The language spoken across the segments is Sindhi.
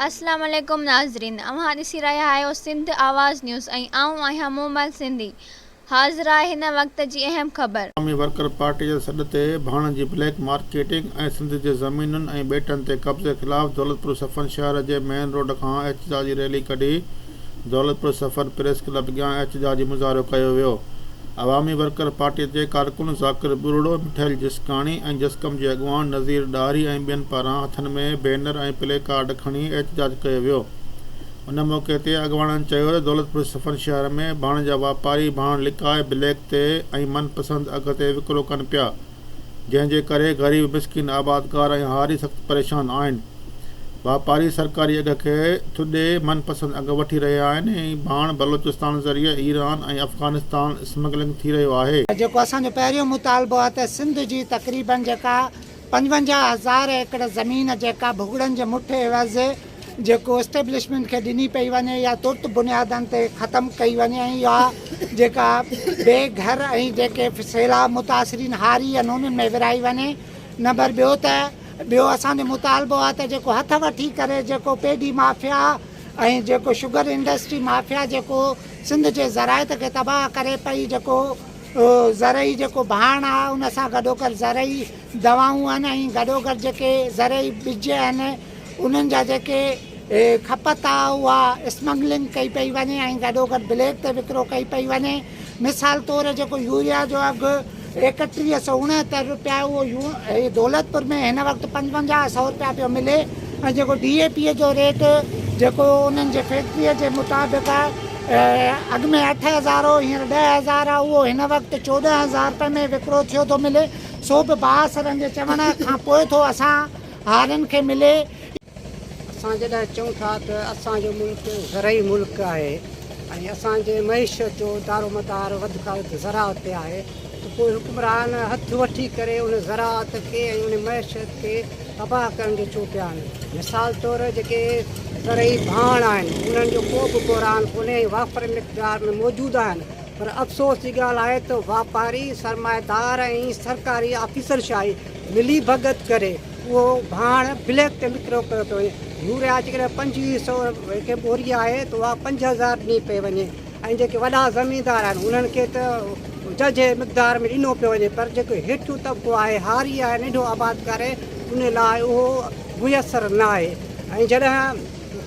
اسلام عليڪم ناظرين اوهان ڏسي رهيا آهيو سنڌ آواز نيوز ۽ آئون آهيان مومل سنڌي حاضر آهي هن وقت جي اهم خبر. عوامي ورڪر پارٽي جي سڏ تي ڀاڻ جي بليڪ مارڪيٽنگ ۽ سنڌ جي زمينن ۽ ٻيٽن تي قبضي خلاف دولتپور صفن شهر جي مين روڊ کان احتجاجي ريلي ڪڍي دولتپور صفن پريس ڪلب اڳيان احتجاجي مظاهرو ڪيو ويو. عوامي ورڪر پارٽي جي ڪارڪن ذاڪر ٻرڙو، مٺل جسڪاڻي ۽ جسقم جي اڳواڻ نذير ڏاهري ۽ ٻين پاران هٿن ۾ بينر ۽ پلي ڪارڊ کڻي احتجاج ڪيو ويو. ان موقعي تي اڳواڻن چيو ته دولتپور صفن شهر ۾ ڀاڻ جا واپاري ڀاڻ لڪائي بليڪ تي ۽ من پسند اگهه تي وڪرو ڪن پيا جنهن جي ڪري غريب مسڪين آبادگار ۽ هاري سخت پريشان آهن. واپاري سرڪاري اگهه کي ٿڏي من پسند اگهه وٺي رهيا آهن ۽ ڀاڻ بلوچستان ذريعي ايران ۽ افغانستان اسمگلنگ ٿي رهيو آهي. جيڪو اسان جو پهريون مطالبو آهي ته سنڌ جي تقريبن جيڪا 55 هزار ايڪڙ زمين جيڪا ڀڳڙن جي مٺ عيوض جيڪو اسٽيبلشمينٽ کي ڏني پئي وڃي يا ترت بنيادن تي ختم ڪئي وڃي ۽ اها جيڪا بي گهر ۽ جيڪي سيلاب متاثرين هاري آهن انهن ۾ ورهائي وڃي نمبر ٻيو ته ٻيو اسان جو مطالبو آهي ته جيڪو هٿ وٺي ڪري جيڪو پيڊي مافيا ۽ جيڪو شگر انڊسٽري مافيا جيڪو سنڌ جي زراعت کي تباهه ڪري پئي جيڪو زرعي جيڪو ڀاڻ آهي ان سان گڏوگڏ زرعي دوائون آهن ۽ گڏوگڏ جيڪي زرعي ٻج آهن انهن جا جيڪي کپت آهي اها اسمگلنگ ڪئي پئي وڃي ۽ گڏوگڏ بليڪ تي وڪرو ڪئي پئي وڃي مثال طور جيڪو يوريا جو اگهه 3169 رپيا اهو هي دولتپور ۾ هن وقت 55 سئو رپيا پيو ملي ۽ جيڪو ڊي اي پي جو ريٽ جيڪو انهن جي فيڪٽري جي مطابق اڳ ۾ 8000 هو هينئر 10,000 آهي اهو هن وقت 14,000 رپئي ۾ وڪرو ٿيو ٿو ملي سو به بااثرن جي چوڻ کان پوء ٿو اسان هارين کي ملي. اسان جڏهن چئون ٿا ته اسان جو ملڪ زرعي ملڪ آهي ۽ اسان جي معيشت جو دارومدار وڌ کان وڌ زراعت تي آهي ته پوء حڪمران هٿ وٺي ڪري ان زراعت کي ۽ ان معيشت کي تباهه ڪرڻ جو ڇو پيا آهن مثال طور جيڪي زرعي ڀاڻ آهن انهن جو ڪو به بحران ڪونهي ۽ وافر مقدار ۾ موجود آهن پر افسوس جي ڳالهه آهي ته واپاري سرمائيدار ۽ سرڪاري آفيسر شاهي ملي ڀڳت ڪري اهو ڀاڻ بليڪ تي وڪرو ڪيو پيو وڃي. يوريا جيڪڏهن 25 سئو هڪ ٻوري آهي ته اها 5000 ڏني پئي وڃي ۽ جيڪي وڏا زميندار آهن انهن کي ته ججهي مقدار ۾ ڏنو پيو وڃي پر جيڪو هيٺيون طبقو آهي هاري آهي ننڍو آبادگار آهي ان لاء اهو ميسر نه آهي ۽ جڏهن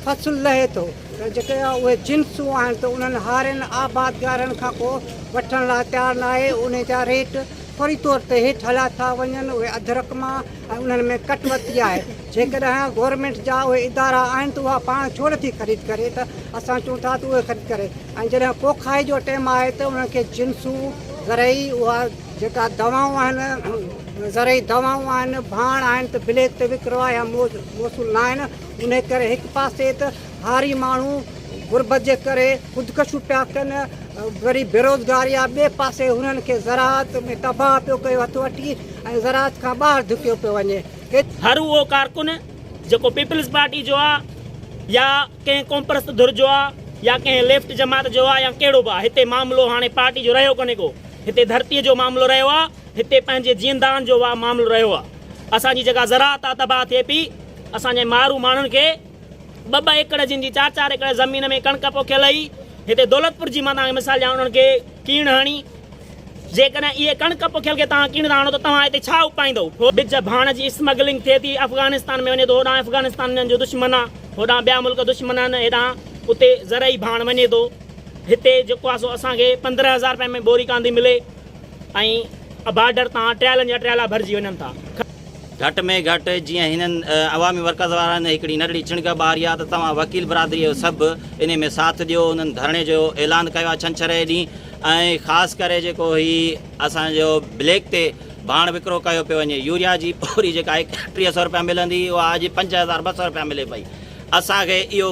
فصل لهي ٿو ته جيڪي اهي جنسون آهن ته انهن هارين آبادگارن کان ڪو وٺڻ لاء تيار نه آهي انهي جا ريٽ فوري طور تي هيٺ هليا ٿا وڃن، اهي اڌ رقما ۽ انهن ۾ ڪٽ وتي آهي، جيڪڏهن گورنمينٽ جا اهي ادارا آهن ته اها پاڻ ڇو نٿي خريد ڪري ته اسان چون ٿا ته اهي خريد ڪري ۽ جڏهن پوکائي جو ٽيم آهي ته انهن کي جنسون زرعي اها جيڪا دوائون آهن زرعي دوائون آهن ڀاڻ آهن ته بليڪ تي وڪرو آهي يا موصول نه آهن انهي ڪري هڪ پاسي ته هاري ماڻهو غربت جي ڪري خودڪشيون پيا ڪن، وري بيروزگاري آ، ٻئي پاسي هنن کي زراعت ۾ تباهه پيو ڪيو هٿ وٺي ۽ زراعت کان ٻاهر ڌڪيو پيو وڃي. هر اهو ڪارڪن جيڪو پيپلز پارٽي جو آ يا ڪنهن قومپرست ڌر جو آ يا ڪنهن ليفٽ جماعت جو آ يا ڪهڙو به آ هتي معاملو هاڻي پارٽي جو رهيو ڪونهي ڪو هتي ڌرتي جو معاملو رهيو آ هتي پنهنجي جيئندان جو معاملو رهيو آ اسان جي جيڪا زراعت آ تباهه ٿئي پئي اسان جي مارو ماڻهن کي ٻه ٻه ايڪڙ جن جي چار چار ايڪڙ زمين ۾ ڪڻڪ پوکيل هئي هتي دولتپور جي مان توهان کي مثال ڏيان انهن کي ڪيڻ هڻي جيڪڏهن اهي ڪڻڪ پوکيل کي توهان ڪيڻ ٿا هڻو ته توهان هتي ڇا اپائيندو؟ ٻج ڀاڻ جي اسمگلنگ ٿئي ٿي افغانستان ۾ وڃي ٿو هوڏانهن افغانستان انهن جو دشمن آ هوڏانهن ٻيا ملڪ دشمن آهن هيڏانهن اتي زرعي ڀاڻ وڃي ٿو هتي جيڪو آ سو اسان کي 15 هزار رپين ۾ ٻوري ڪانه ٿي ملي ۽ بارڊر تان ٽريالن جا ٽريالا ڀرجي وڃن ٿا. گهٽ ۾ گهٽ جيئن هنن عوامي ورڪرز وارن هڪڙي ننڍڙي چڻگ ٻاري آ ته توهان وڪيل برادري جو سڀ انهي ۾ ساٿ ڏيو انهن ڌرڻي جو اعلان ڪيو آ ڇنڇر جي ڏينهن ۽ خاص ڪري جيڪو هي اسان جو بليڪ تي ڀاڻ وڪرو ڪيو پيو وڃي يوريا جي ٻوري جيڪا 31 سئو رپيا ملندي اها اڄ 5200 رپيا ملي پئي اسان کي اهو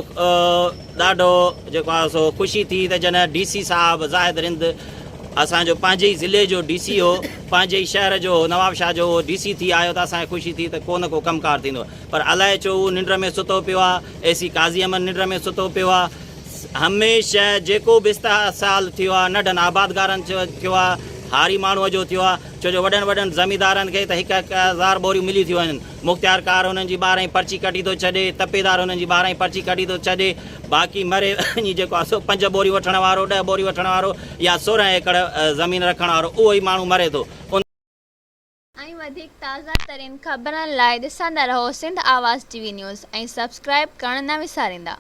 ڏاڍو جيڪو آهي سو خوشي ٿي ته جڏهن ڊي سي صاحب زاهد رند اسان جو پنهنجي ئي ضلعي جو ڊي سي هو پنهنجي ئي شهر جو هو نواب شاهه جو هو ڊي سي ٿي آيو ته اسان کي خوشي ٿي ته ڪو نه ڪو ڪم ڪار ٿيندو پر الائي ڇو هو ننڊ ۾ ستو پيو آهي اي سي قاضي احمد ننڊ ۾ ستو پيو آهي هميشه جيڪو به استحصال ٿيو آهي ننڍن آبادگارن ٿيو آهي. هاري ماڻهوء جو ٿيو آهي، ڇو جو وڏن وڏن زميندارن کي ته هڪ هڪ هزار ٻوريون ملي ٿيون وڃن. مختيار ڪار هنن جي ٻاهرئين پرچي ڪڍي ٿو ڇڏي، تپيدار هنن جي ٻاهرئين پرچي ڪڍي ٿو ڇڏي، باقي مري وڃي جيڪو آهي سو پنج ٻوريون وٺڻ وارو، ڏهه ٻوريون وٺڻ وارو يا 16 ايڪڙ زمين رکڻ وارو اهو ئي ماڻهو مري ٿو. ان. ۽ وڌيڪ تازه ترين خبرن لاء ڏسندا رهو Sindh Awaz T V news ۽ subscribe ڪرڻ نه وساريندا.